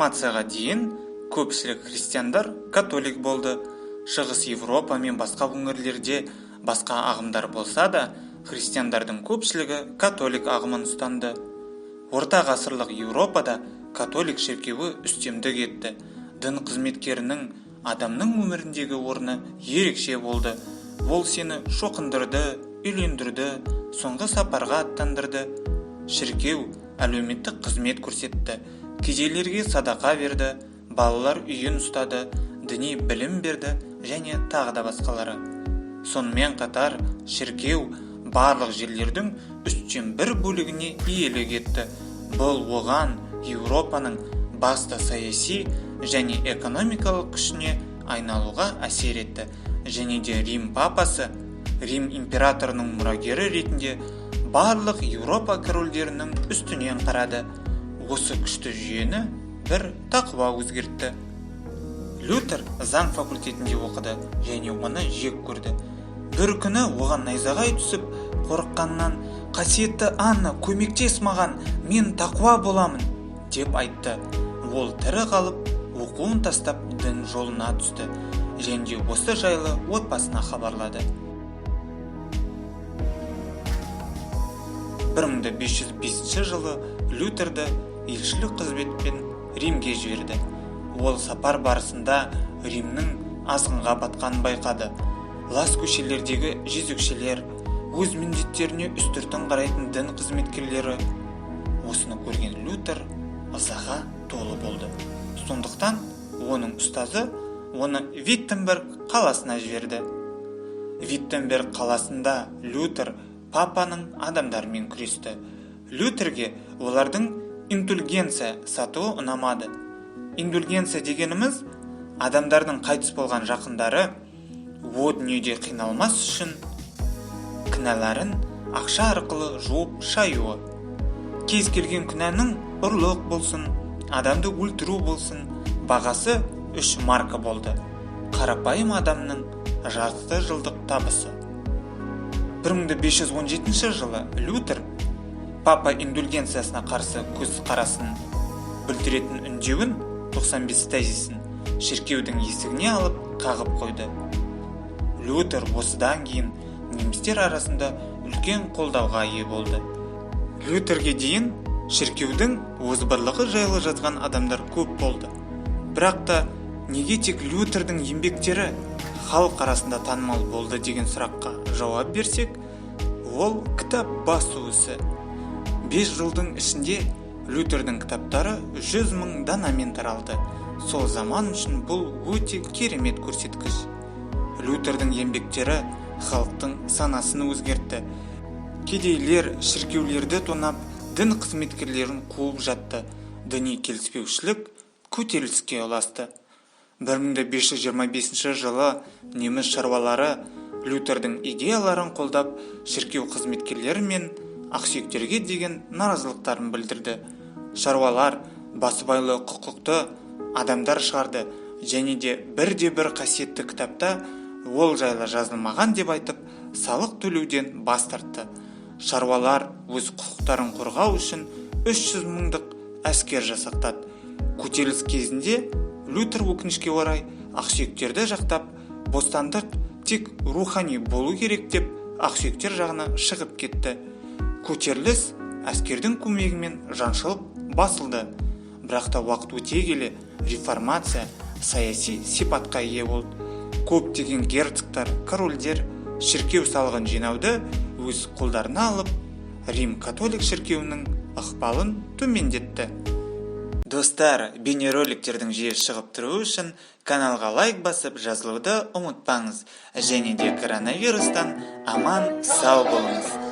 Реформацияға дейін көпшілік христиандар католик болды. Шығыс Еуропа мен басқа өңірлерде басқа ағымдар болса да, христиандардың көпшілігі католик ағымын ұстанды. Орта ғасырлық Еуропада католик шіркеуі үстемдік етті. Дін қызметкерінің адамның өміріндегі орны ерекше болды. Ол сені шоқындырды, үйлендірді, соңғы сапарға аттандырды. Шіркеу әлеуметтік қызмет көрсетті, кедейлерге садақа берді, балалар үйін ұстады, діни білім берді және тағы да басқалары. Сонымен қатар шіркеу барлық жерлердің 1/3 бөлігіне иелік етті. Бұл оған Еуропаның басты саяси және экономикалық күшіне айналуға әсер етті. Және де Рим папасы Рим императорының мұрагері ретінде барлық Еуропа корольдерінің үстінен қарады. Осы күшті жүйені бір тақуа өзгертті. Лютер заң факультетінде оқыды және оны жек көрді. Бір күні оған найзағай түсіп, қорыққаннан «Қасиетті Анна, көмектес маған, мен тақуа боламын» деп айтты. Ол тірі қалып, оқуын тастап дін жолына түсті және де осы жайлы отбасына хабарлады. 1505 жылы Лютерді елшілік қызметпен Римге жіберді. Ол сапар барысында Римнің азғынға батқанын байқады. Лас көшелердегі жезөкшелер, өз міндеттеріне үстіртін қарайтын дін қызметкерлері. Осыны көрген Лютер ызаға толы болды. Сондықтан оның ұстазы оны Виттенберг қаласына жіберді. Виттенберг қаласында Лютер папаның адамдарымен күресті. Лютерге олардың индульгенция сатуы ұнамады. Индульгенция дегеніміз адамдардың қайтыс болған жақындары о дүниеде қиналмас үшін кінәларын ақша арқылы жуып шаюы. Кез келген күнәнің, ұрлық болсын, адамды өлтіру болсын, бағасы 3 марка болды. Қарапайым адамның жарты жылдық табысы. 1517 жылы Лютер папа индульгенциясына қарсы көз қарасын білдіретін үндеуін 95 тезисін шіркеудің есігіне алып қағып қойды. Лютер осыдан кейін немістер арасында үлкен қолдауға ие болды. Лютерге дейін шіркеудің озбырлығы жайлы жазған адамдар көп болды. Бірақ та неге тек Лютердің еңбектері халық арасында танымал болды деген сұраққа жауап берсек, ол кітап басу ісі. 5 жылдың ішінде Лютердің кітаптары 100 мың данамен таралды. Сол заман үшін бұл өте керемет көрсеткіш. Лютердің еңбектері халықтың санасын өзгертті. Кедейлер шіркеулерді тонап, дін қызметкерлерін қуып жатты. Діни келіспеушілік көтеріліске ұласты. 1525 жылы неміс шаруалары Лютердің идеяларын қолдап, шіркеу қызметкерлері мен ақсүйектерге деген наразылықтарын білдірді. Шаруалар басыбайлы құқықты адамдар шығарды және де бірде-бір қасиетті кітапта ол жайлы жазылмаған деп айтып, салық төлеуден бас тартты. Шаруалар өз құқықтарын қорғау үшін 300 мыңдық әскер жасақтады. Көтеріліс кезінде Лютер өкінішке орай ақсүйектерді жақтап, бостандық тек рухани болу керек деп ақсүйектер жағына шығып кетті. Көтеріліс әскердің көмегімен жаншылып басылды. Бірақ та уақыт өте келе реформация саяси сипатқа ие болды. Көптеген герцогтар, корольдер шіркеу салығын жинауды өз қолдарына алып, Рим католик шіркеуінің ықпалын төмендетті. Достар, бейнероликтердің жиі шығып тұруы үшін каналға лайк басып жазылуды ұмытпаңыз. Және де коронавирустан аман сау болыңыз.